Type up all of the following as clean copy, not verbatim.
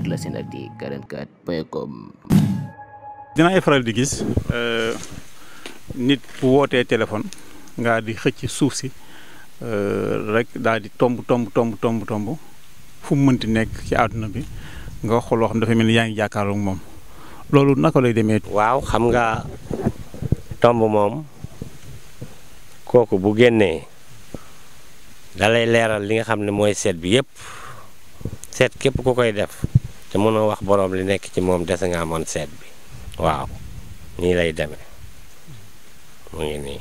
www.senetic44.com. dinaay faral di gis nit bu wootee téléphone nga di xëcc suuf si rek daal di tomb fu mu mënti nekk ci àdduna bi nga xool loo xam dafa mel ni yaa ngi jàkkaarloog moom loolu naka lay demee. waaw xam nga tomb moom kooku bu génnee dalay leeral li nga xam ne mooy seet bi yëpp seet képp ku koy def te mënoo wax boroom li nekk ci moom des nga amoon seet bi waaw nii lay demee mu ngi nii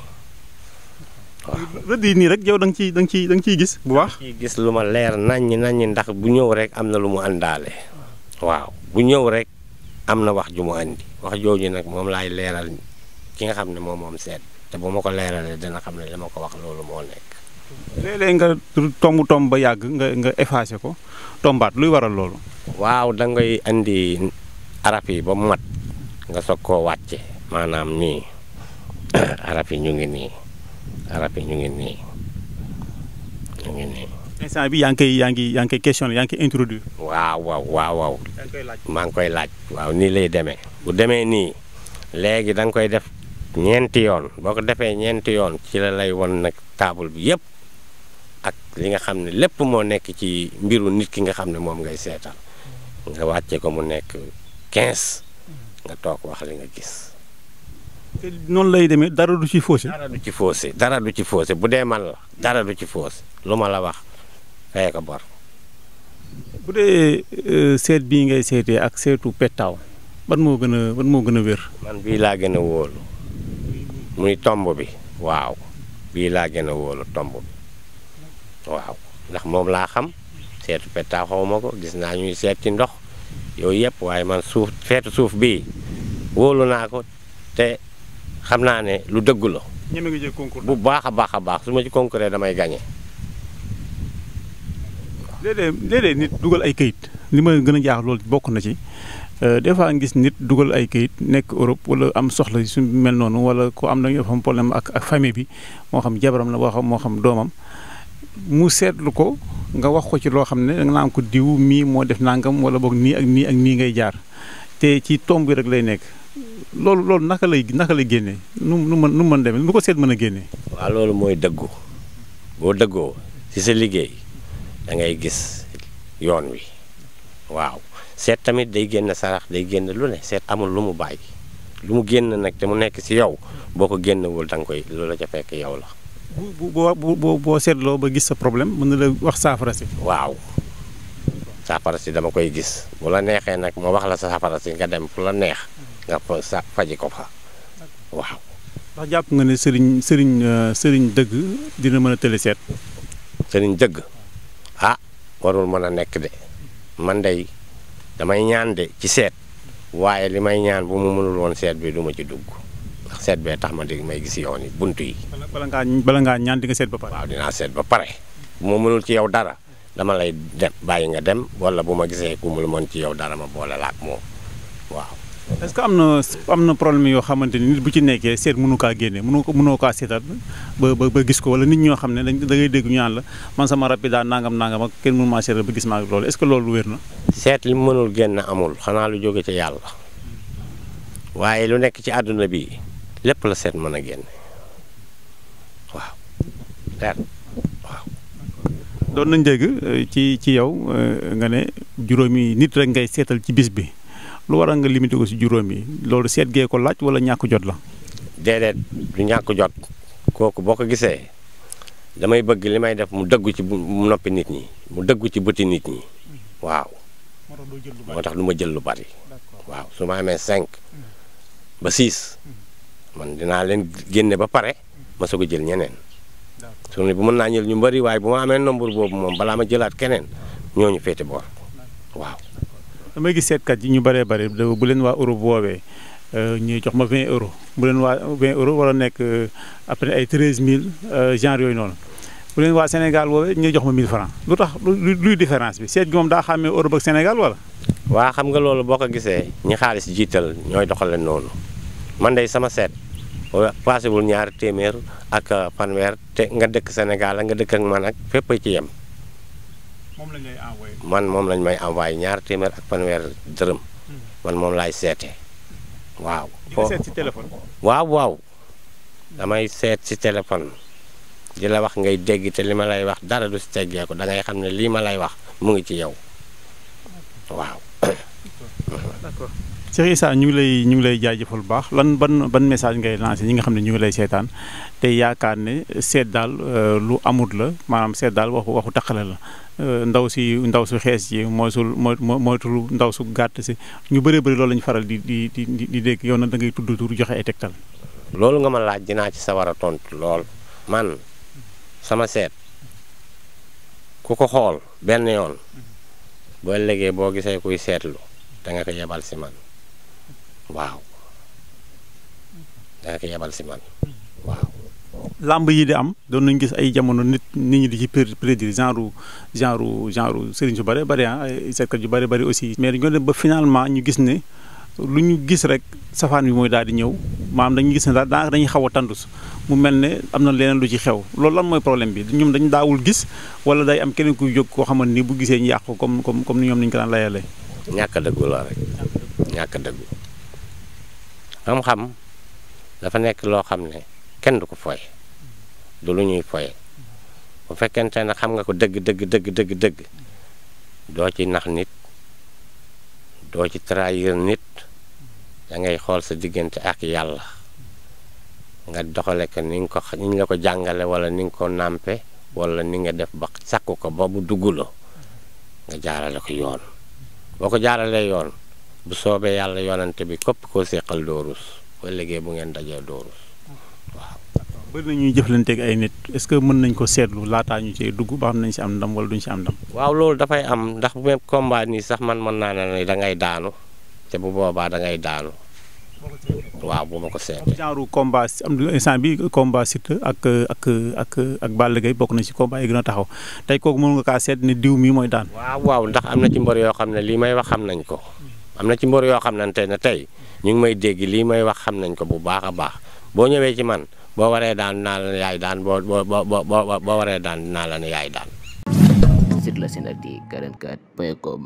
waaw. rëdd yi nii rek yow da nga ciy gis bu baax. ciy gis lu ma leer naññi ndax bu ñëw rek am na lu mu àndaale waaw bu ñëw rek am na wax ju mu andi wax jooju nag moom laay leeral ki nga xam ne moom seet te bu ma ko leeralee dina xam ne li ma ko wax loolu moo nekk. léeg-léeg nga tomb ba yàgg nga effacé ko tombaat luy waral loolu. waaw da ngay andi araf yi ba mu mat nga soog koo wàcce maanaam nii araf yi ñu ngi nii instant bi yaa ngi koy question yaa ngi koy introduire. waaw maa ngi koy laaj. waaw nii lay demee bu demee nii léegi da nga koy def ñeenti yoon boo ko defee ñeenti yoon ci la lay won nag table bi yëpp ak li nga xam ne lépp moo nekk ci mbiru nit ki nga xam ne moom ngay seetal nga wàcce ko mu nekk 15 nga toog wax li nga gis. te noonu lay demee dara du ci faussé. dara du ci faussé bu dee man la dara du ci faussé lu ma la wax fay ko bor. bu dee seet bii ngay seetee ak seetu pettaaw ban moo gën a wér. man bii laa gën a wóolu muy tomb bi waaw bii laa gën a wóolu tomb bi waaw ndax moom laa xam seetu pettaaw xawma ko gis naa ñuy seet ci ndox yooyu yëpp waaye man feetu suuf bii wóolu naa ko te xam naa ne lu dëggu la. ñeme nga jël concours bu baax a baax su ma ci concours damay gagné. léeg-léeg nit dugal ay kayit li ma gën a jaax loolu bokk na ci des fois nga gis nit dugal ay kayit nekk Europe wala am soxla su mel noonu wala ko am nañu am problème ak famille bi moo xam jabaram la moo xam doomam mu seetlu ko nga wax ko ci loo xam ne da nga naan ko diw mii moo def nangam wala boog nii ak nii ngay jaar te ci tomb bi rek lay nekk. loolu naka lay génnee nu mën demee nu ko seet mën a génnee. waaw loolu mooy dëggu boo dëggoo ci sa liggéey da ngay gis yoon wi waaw seet tamit day génn sarax day génn lu ne seet amul lu mu bàyyi lu mu génn nag te mu nekk ci yow boo ko génnewul da nga koy loolu la ca fekk yow la. boo seetloo ba gis sa problème mën na la wax saafara si. waaw saafara si dama koy gis bu la neexee nag ma wax la sa saafara si nga dem fu la neex. nga faji ko fa waaw. ndax jàpp nga ne sëriñ dëgg dina mën a tële seet. sëriñ dëgg warul mën a nekk de man day damay ñaan de ci seet waaye li may ñaan bu mu mënul woon seet bi du ma ci dugg ndax seet bee tax ma di may gis yoon yi bunt yi. bala ngaa ñaan di nga seet ba pare. waaw dinaa seet ba pare bu ma mënul ci yow dara dama lay dem bàyyi nga dem wala bu ma gisee ku mu mën ci yow dara ma boole la ak moom waaw. est-ce que am na problème yoo xamante ni nit bu ci nekkee seet mënu kaa génne mënoo kaa seetal ba gis ko wala nit ñoo xam ne da ngay dégg ñu naan la man sama rab bi daal nangam ak kenn mënu maa seetal ba gis maa loolu est-ce que loolu wér na. seet li mu mënul génn amul xanaa lu jóge ci yàlla waaye lu nekk ci àdduna bi lépp la seet mën a génne waaw leer waaw. doon nañ dégg ci yow nga ne juróomi nit rek ngay seetal ci bis bi. lu waral nga limité ko ci juróom yi loolu seet gee ko laaj wala ñàkk jot la. déedéet du ñàkk jot kooku boo ko gisee damay bëgg li may def mu dëggu ci noppi nit ñi mu dëggu ci bëti nit ñi waaw. moo tax du ma jël lu bari. waaw su ma amee 5 ba 6 man dinaa leen génne ba pare ma soog a jël ñeneen su ne bu mën naa jël ñu bari waaye bu ma amee nombre boobu moom balaa ma jëlaat keneen ñooñu féete boor waaw. damay gis seetkat yi ñu bëree bëri bu leen waa Europe woowee ñuy jox ma 20 euros bu leen waa 20 euros war a nekk après ay 13000 genre yooyu noonu bu leen waa Sénégal woowee ñuy jox ma 1000 francs lu tax luy différence bi seet gi moom daa xàmmee Europe ak Sénégal wala. waa xam nga loolu boo ko gisee ñi xaalis jiital ñooy doxale noonu man day sama seet paasewul ñaari téeméer ak fanweer te nga dëkk Sénégal nga dëkk ak man ak fépp ci yem moom lañ lay envoyé. man moom lañ may envoyé 2 téeméer ak fanweer dërëm. man moom laay seete waaw. di nga seet ci téléphone. waaw damay seet ci téléphone di la wax ngay dégg te li ma lay wax dara du si teggee ko da ngay xam ne lii ma lay wax mu ngi ci yow waaw. d'accord Cheikh Issa ñu ngi lay jaajëfal bu baax lan ban message ngay lancé ñi nga xam ne ñu ngi lay seetaan te yaakaar ne seet daal lu amut la maanaam seet daal waxu taqale la ndaw su xees ji moytul ndaw su gàtt si ñu bëree bëri loolu lañu faral di dégg yow nag da ngay tudd tur joxe ay tegtal. loolu nga ma laaj dinaa ci sawar a tontu lool man sama seet ku ko xool benn yoon boo léegi boo gisee kuy seetlu da nga ko yebal si man waaw da nga ko yebal si man waaw. làmb yi di am doon nañu gis ay jamono nit ñi di ci prédire genre sëriñ su bëri bëri ay seetkat yu bëri bëri aussi. mais dañoo dem ba finalement ñu gis ne lu ñu gis rek safaan bi mooy daal di ñëw maanaam dañuy gis ne daal daanaka dañuy xaw a tandus mu mel ne am na leneen lu ci xew loolu lan mooy problème bi ñoom dañu daawul gis wala day am keneen kuy jóg koo xamante ni bu gisee ñu yàq ko comme ni ñoom ni ñu ko daan layalee. ñàkk a dëggu la rek ñàkk a dëggu xam-xam dafa nekk loo xam ne kenn du ko foye du lu ñuy foye bu fekkente ne xam nga ko dëgg doo ci nax nit doo ci trahir nit da ngay xool sa diggante ak yàlla nga doxale ko ni nga ko jàngale wala ni nga ko nàmpe wala ni nga def ba sakku ko ba bu dugg la nga jaarale ko yoon boo ko jaaralee yoon bu soobee yàlla yoonante bi képp koo seqal doorus ba liggéey bu ngeen dajee doorus waaw. bëri na ñuy jëflanteeg ay nit est-ce que mën nañ ko seetlu laataa ñu cee dugg ba xam nañ si am ndam wala duñ si am ndam. waaw loolu dafay am ndax bu même combat nii sax man mën naa ne da ngay daanu te bu boobaa da ngay daanu waaw bu ma ko seetee. genre combat am instant bi combat Siteu ak Balla Gaye bokk na ci combat yi gën a taxaw tey kooku mën nga kaa seet ne diw mii mooy daan. waaw ndax am na ci mbër yoo xam ne lii may wax xam nañ ko am na ci mbër yoo xam ne tey ñu ngi may dégg lii may wax xam nañ ko bu baax a baax boo ñëwee ci man boo waree daan naa la ne yaay daan boo waree daan naa la ne yaay daan. Site la Senactu 44.com